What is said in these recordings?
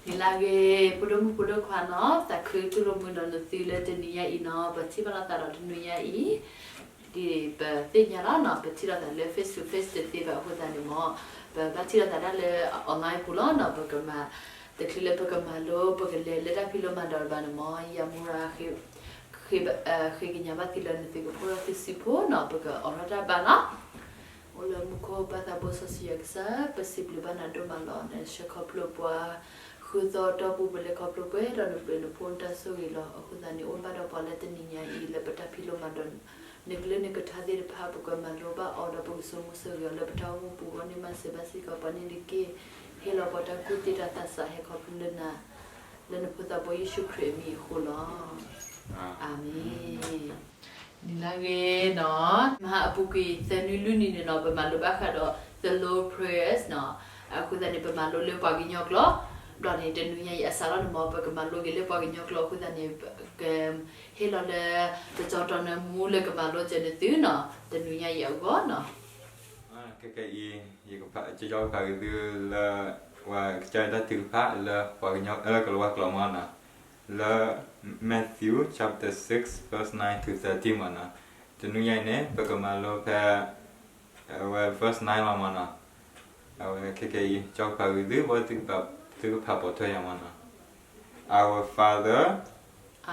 နံၤလၢဂ့ၤ ဖိဒိၣ်မုၣ်ဖိဒိၣ်ခွါနီၤ, သးခုတူၢ်လိာ်မုာ်ဒီးနသုလၢတနံၤညါအံၤနီၤ, ပထံၣ်ဘၣ်လိာ်သးဒီးတနွံညါအံၤ, ဒ်ပသ့ၣ်ညါလီၤနီၤ, ပထံၣ်လိာ်သးလၢ face to face တသ့ဘၣ်အဃိသတးန့ၣ်မ့ၢ်, ပဘၣ်ထံၣ်လိာ်သးဒၣ်လၢ online ပူၤလီၤနီၤ, ပကမၤ, တချုးလၢပကမၤလိ ပကလဲၤလၢတၢ်ဖံးလိမၤဒိးတဘျီန့ၣ်မ့ၢ် ယၤမူရၤ ဃ့ကညးဘၣ်သုလၢနသုကဖှိၣ်ထီၣ်သုစုဖိနီၤ, ပကအိးထီၣ်တၢ်ဘါနီၤ. အိၣ်လၢမူခိၣ်ပၢ်သးဘိစီဆှံယွၤကစၢ်, ပစံးဘျုးဘၣ်နၤဒိၣ်မးလီၤ. နဆှၢခီဖျိပှၤ, ဃုသီတီၢ်ပူၤ ပလဲၤခီဖျိပှဲၤဒီးနဘျုးနဖှိၣ်နတၢ်ဆိၣ်ဂ့ၤလီၤ. အဃိသတးန့ၣ် အိၣ်ဘၣ်ဒီးပှၤလၢတနံၤညါအံၤ လၢပတၢ်ဖံးလိမၤဒိး, နကလုၢ်နကထါသ့ၣ်တဖၣ် ပကမၤလိဘၣ်အီၤဒီးပကဆိကမိၣ်ဆိၣ်ဂ့ၤအီၤလၢပတၢ်အိၣ်မူပူၤအဂီၢ်န့ၣ် မၤစၢၤဘၣ်စ့ၢ်ကီးပှၤန့ၣ်တက့ၢ်. ဟ့ၣ်လီၤပှၤတၢ်ကူၣ်သ့တၢ်သးစၢ် ဟဲခီဖျိလၢနၤ, လၢနဖိသးဘိယ့ၣ်ၡူးခရံာ်အမံၤအဃိလီၤ. အၤမ့ၣ်. နံၤလၢဂ့ၤနီၤ, မဟါအပူၤကွံာ်သၢနွံလွံၢ်နံၤန့ၣ်နီၤ, ပမၤလိဘၣ်ဃးဒီး the Lord prayers နီၤ. အဃိသတးန့ၣ် ပမၤလိလၢပှၤကညီကျိာ်, ဘျီန့ၣ် တနွံညါအံၤအစးလီၤန့ၣ်မ့ၢ် ပကမၤလိက့ၤလၢပှၤကညီကျိာ်အဃိသတးန့ၣ်, ကဟ့ၣ်လီၤလၢ ပကတီၤနၢမူလၢကမၤလိစၢၤနသုနီၤ, တနွံညါအံၤအဂီၢ်နီၤ. ခဲကနံၣ်အံၤ ယကဖး, ကၠီကဖးက့ၤသုလၢ ပှၤကစၢ်ယွၤတၢ်ထုကဖၣ်လၢပှၤကညီ, လၢကလၤဝါကျိာ်မ့ၢ်နီၤ, လၢ Matthew chapter six verse nine to thirteen မ့ၢ်နီၤ. တနွံညါအံၤန့ၣ် ပကမၤလိဖဲ အဝဲ verse nine လီၤမ့ၢ်နီၤ. အဝဲခဲကနံၣ်အံၤ ကၠီကဖးက့ၤသု ဘၣ် သုကဖးပိာ်ထွဲယၤမ့ၢ်နီၤ. Our Father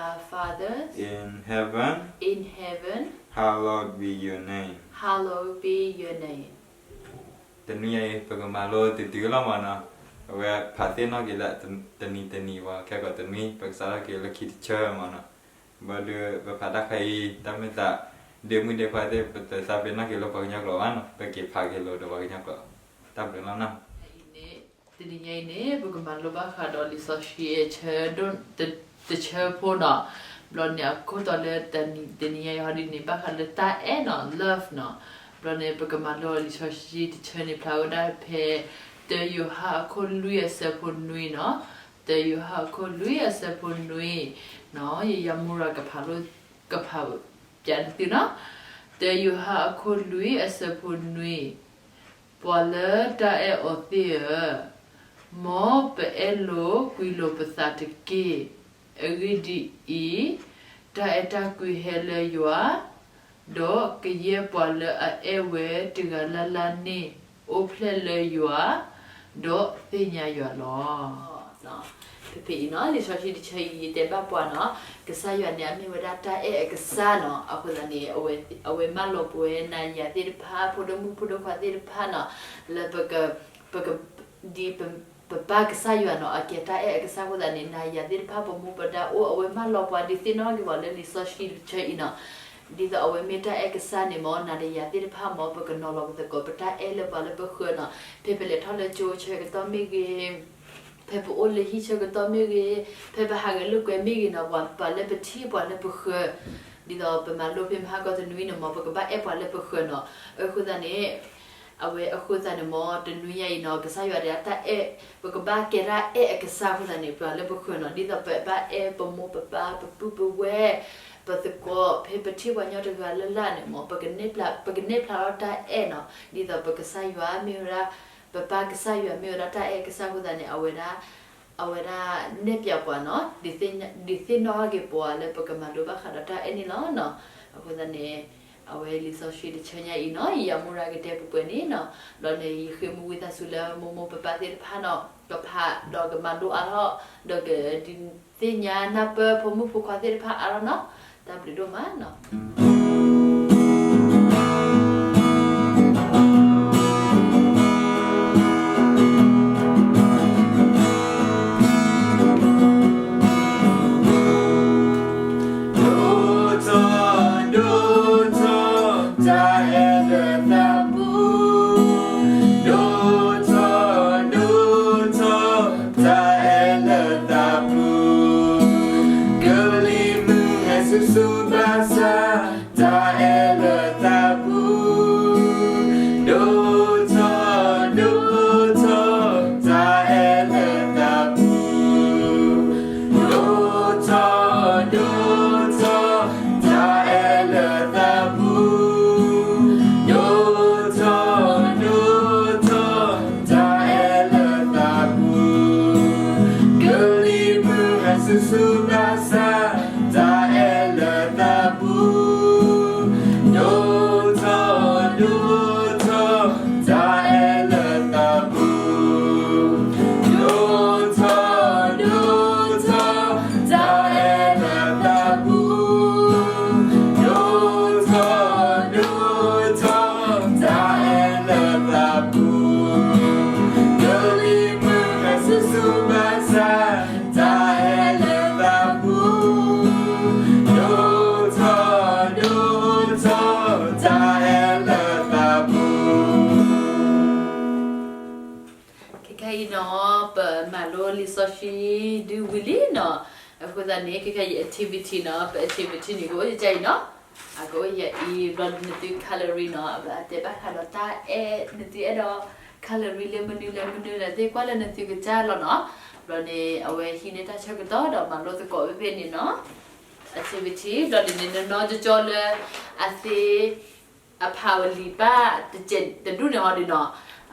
Our Father in heaven, in heaven, hallowed be your name. Hallowed be your name. တနွံညါအံၤ ပကမၤလိတတုၤလီၤမ့ၢ်နီၤ. အဝဲဖးသ့ၣ်နီၣ်က့ၤလၢ တနံၤတနံၤဝဲ ခဲကိာ်တနွံ ပကစးထီၣ်က့ၤလၢခံတဆၢမ့ၢ်နီၤ. ဘၣ်ဒီးပဖးတၢ်ခဲအံၤ တၢ်မ့ၢ်သး ဒ့မုၣ်ဒ့ခွါသ့ၣ် ပတသးပ့ၤနီၣ်က့ၤလၢပှၤကညီကျိာ်ဘၣ်နီၤ, ပက့ၤဖးက့ၤလိာ်ဒီးပှၤကညီကျိာ်. တၢ်ဘျုးလီၤနီၤ. တနံၤညါအံၤန့ၣ် ပကမၤလိဘၣ်ဃးဒီးလံာ်စီဆှံဆၢဒိၣ် တဆၢဖိနီၤ. ဘျီန့ၣ် အခိၣ်တီလၢတနံၤညါအံၤဟီဒ်န့ၣ် ဘၣ်ဃးလၢတၢ်အဲၣ်နီၤ, love နီၤ. ဘျီန့ၣ် ပကမၤလိလံာ်စီဆှံတဆၢန့ၣ် ဖျါဝဲဒၣ်ဖဲ တၢယိၤဟၣ်အခိၣ်လွံၢ်အဆၢဖိနွံနီၤ. တၢယိၤဟၣ်အခိၣ်လွံၢ်အဆၢဖိနွံနီၤ, ယယၤမူရၤကဖးလိာ်, ကဖးပျးနသုနီၤ. တၢယိၤဟၣ်အခိၣ်လွံၢ်အဆၢဖိနွံ ပှၤလၢတၢ်အဲၣ်အီၤသ့ၣ်ဧၢ, မ်ပအဲၣ်လိာ်ကွံလိာ်ပသးတက့ၢ်. အဂ့ၢ်ဒ်အံၤ, တၢ်အဲၣ်တၢ်ကွံဟဲလၢယွၤ, ဒီးကယဲၢ်ပှၤလၢအအဲၣ်ဝဲတဂၤလၢ်လၢ်န့ၣ် အိၣ်ဖျဲၣ်လၢယွၤ, ဒီးသ့ၣ်ညါယွၤလီၤ. ဖဲဖဲအံၤနီၤ လံာ်စီဆှံတဆၢအံၤ တဲဘၣ်ပှၤနီၤ, ကစၢ်ယွၤန့ၣ် အမ့ၢ်ဝဲဒၣ်တၢ်အဲၣ်အကစၢ်နီၤ. အဃိသတးန့ၣ် အဝဲမၢလီၤပှၤနၤယၤသ့ၣ်တဖၣ် ဖိဒိၣ်မုၣ်ဖိဒိၣ်ခွါသ့ၣ်တဖၣ်နီၤ, လၢပက, ပက, ဒ်ပ, ပပၢ်ကစၢ်ယွၤနီၤ အကဲတၢ်အဲၣ်အကစၢ်အဃိသတးန့ၣ် နၤယၤသ့ၣ်တဖၣ် ပမူပဒါအိၣ် အဝဲမၢလီၤပှၤဒုးသ့ၣ်နီၣ်က့ၤပှၤလၢလံာ်စီဆှံတဆၢအံၤနီၤ. ဒ်သိးအဝဲမ့ၢ်တၢ်အဲၣ်ကစၢ်န့ၣ်မ့ၢ် နၤဒီးယၤသ့ၣ်တဖၣ်မ့ၢ် ပကနီၤလီၤပသကိး ပတၢ်အဲၣ်လၢပှၤလၢပဃၢၤနီၤ. ဖဲပလဲၤထီၣ်လၢကၠိဆၢကတီၢ်မ့ၢ်ဂ့ၤ, ဖဲပအိၣ်လၢဟံၣ်ဆၢကတီၢ်မ့ၢ်ဂ့ၤ, ဖဲပဟးဂဲၤလိာ်ကွဲမ့ၢ်ဂ့ၤနီၤ, ပှၤလၢပထံၣ်ပှၤလၢပဃၢၤ, ဒ်သိးပမၤလိဖဲမဟါကီတနွံန့ၣ်မ့ၢ် ပကဘၣ်အဲၣ်ပှၤလၢပဃၢၤနီၤ. အဃိသတးန့ၣ် အဝဲအဃိသတးန့ၣ်မ့ၢ် တနွံညါအံၤနီၤ ကစၢ်ယွၤဒီးတၢ်အဲၣ်, ပကဘၣ်ကဲတၢ်အဲၣ်အကစၢ်အဃိသတးန့ၣ် ပှၤလၢပဃၢၤနီၤ ဒ်သိးပဘၣ်အဲၣ်ပမိၢ်ပပၢ် ပပုၢ်ပဝဲၢ် ပသကိး ဖဲပထံၣ်ပှၤညီတဂၤလၢ်လၢ်န့ၣ်မ့ၢ် ပကနဲၣ်ဖျါထီၣ်တၢ်အဲၣ်နီၤ ဒ်သိးပကစၢ်ယွၤမ့ၢ်ဝဲဒၣ် ပပၢ်ကစၢ်ယွၤမ့ၢ်ဝဲဒၣ်တၢ်အဲၣ်အကစၢ်အဃိသတးန့ၣ် အဝဲဒၣ် အဝဲဒၣ်နဲၣ်ပၠးပှၤနီၤ ဒုးသ့ၣ်နီၣ်က့ၤပှၤလၢပကမၤလိဘၣ်ဃးဒီးတၢ်အဲၣ်န့ၣ်လီၤနီၤ. အဃိသတးန့ၣ် အဝဲလံာ်စီဆှံတဆၢညါအံၤနီၤ ယယၤမူရၤကတဲပှဲၤပှဲၤန့ၣ်နီၤ ဒီးန့ၣ် ယဃ့မူဝံသးစူၤလၢမိၢ်မိၢ်ပၢ်ပၢ်သ့ၣ်တဖၣ်နီၤ ကဖး ဒီးကမၤလိအါထီၣ် ဒီးကဒုးသ့ၣ်ညါနၢ်ပၢၢ်ဖိမုၣ်ဖိခွါသ့ၣ်တဖၣ်အါထီၣ်နီၤ တၢ်ဘျုးဒိၣ်မးနီၤ. ဒိၣ်ထီၣ် ဒိၣ်ထီၣ် တၢ်အဲၣ်လၢသးပူၤ ဒိၣ်ထီၣ် ဒိၣ်ထီၣ် တၢ်အဲၣ်လၢသးပူၤ ကလံၤမုၢ်ဟဲဆူၣ်ဆူၣ်ဘၣ်ဆၣ် လံာ်စီဆှံ ဒုးဝံၤလံနီၤ. အဃိသတးန့ၣ် ခဲခဲအံၤ activity နီၤ, ပ activity န့ၣ် ကအိၣ်ယကအံၤနီၤ. အကအိၣ်ယအံၤ ဘျီနသု coloring နီၤ, အဘၣ်တဲဘၣ်ဃးဒီးတၢ်အဲၣ်, နသုအဲၣ်ဒိး coloring လၢမနုၤလဲၣ်မနုၤလဲၣ်သ့ၣ် ကွၢ်လၢနသုကစၢ်လီၤနီၤ. ဘျီန့ၣ် အဝဲဟံးန့ၢ်တၢ်ဆၢကတီၢ်ဒီးမၤလိသကိးဖဲဖဲန့ၣ်နီၤ. activity ဘျီန့ၣ်န့ၣ် နနီၢ်ကၠီကၠီလၢအသ့ အဖးဝဲလံာ်ဘၣ်တစဲးတဒူၣ်န့ၣ်ဟီဒုးနီၤ,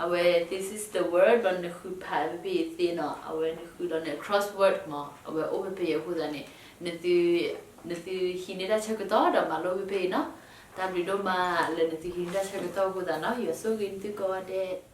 အဝဲ this is the word ဘျီနဃုဖးဖဲဖဲအသ့နီၤ, အဝဲနဃုလီၤန့ၣ် crossword မး, အဝဲအိၣ်ဖဲဖဲအံၤအဃိသတးန့ၣ် နသု နသုဟံးန့ၢ်တၢ်ဆၢကတီၢ်ဒီးမၤလိဖဲဖဲအံၤနီၤ. တၢ်ဘျုးဒိၣ်မး လၢနသုဟံးန့ၢ်တၢ်ဆၢကတီၢ်အဃိသတးနီၤ, ယွၤဆိၣ်ဂ့ၤနသုကိးဂၤဒဲး.